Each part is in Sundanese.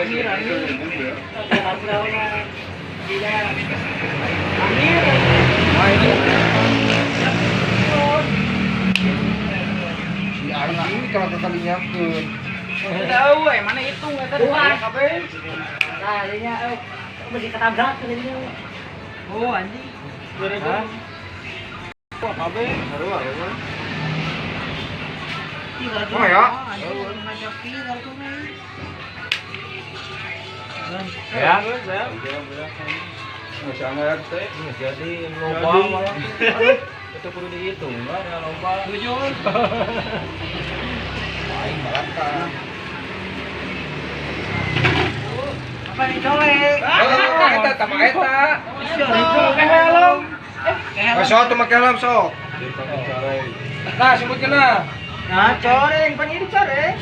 Amir anjing. Amir. Si anjing kalau kalinya ke tahu eh mana hitung eta dua kabeh. Nah, jadinya mesti ketabrak jadinya. Oh anjing. 2000. Wah, kabeh. Sarua ya. Oh ya. Ya, teh. Jadi loba malah. Itu kudu dihitung lah, ya loba. Tujuh. Aing balaka. Apa dicolek? Oh, eta tama eta. Ke helm. Sok tuh make helm sok. Nah, sebutkeun lah. Nah, coreng, pan ieu dicoreng.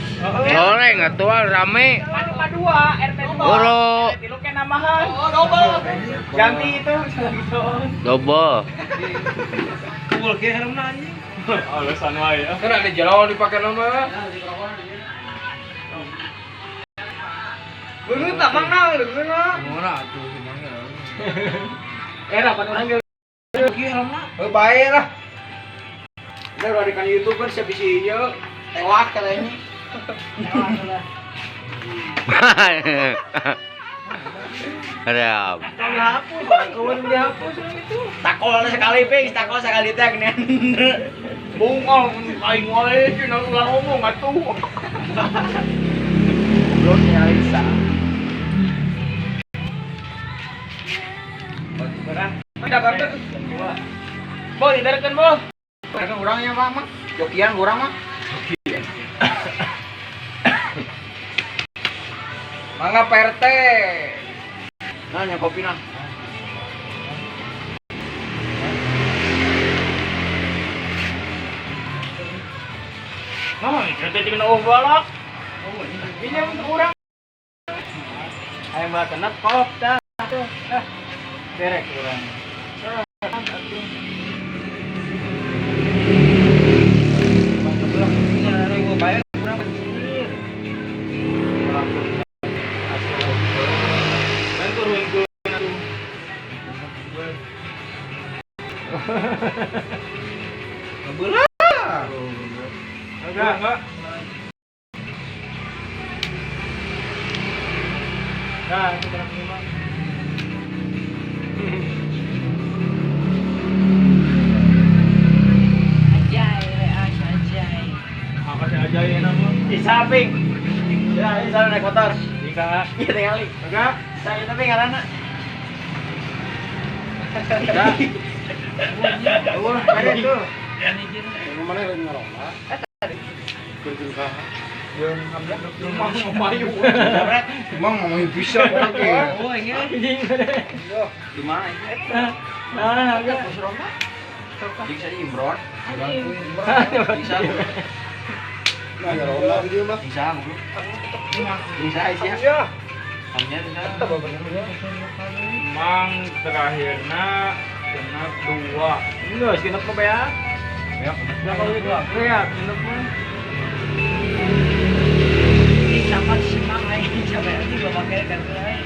Coreng atuh rame. Panu 2 RT 2. Boro. RT 3 ke namahan. Oh, double. Ganti itu double. Kumpul ge helmna anjing. Alasan wae ya. Kan ada jalan dipake nama. Beungeut tak mang na, beungeut na. Mana atuh gimana? Era pan urang ge helmna. Heuh bae lah. Udah udah di YouTuber siapa sih ieu tewak katanya. Ada. Dihapus, kawan dihapus itu. Takol sekali ping, takol sekali teh gini. Bungol aing wae cenah ulah ngomong atuh. Goblok ya Alisa. Tidak kartu. Bo, didarekeun, Bo. Kan urangnya mah mah. Jokian urang mah. Mangga Pak RT. Nah, nya kopi nah. Nah, itu teh dikena balak. Ini untuk urang. Ayo mah kena kop dah. Ah. Berek urang. Enggak. Nah, itu berapa lima? Ajay, ajay. Apa sih ajay nama? Di samping. Ya, ini salah naik motor. Jika. Iya, tinggal. Enggak. Saya tapi ngarana. Enggak. Wah, ada tuh. Yang mana yang ngarona? Emang mamayu. Emang mamayu bisa oke. Oh, ini. Di mana ini? Nah, agak pos Roma. Bisa di Imron. Bisa. Nah, ngarona dia mah. Bisa, goblok. Bisa Aisyah. Hamnya bisa. Mang terakhirna genap 2. Enggak, genap apa ya? Ya, kalau itu. Ya, genap mah. Sama si Mang aing sampai nanti gua pakai kartu aing.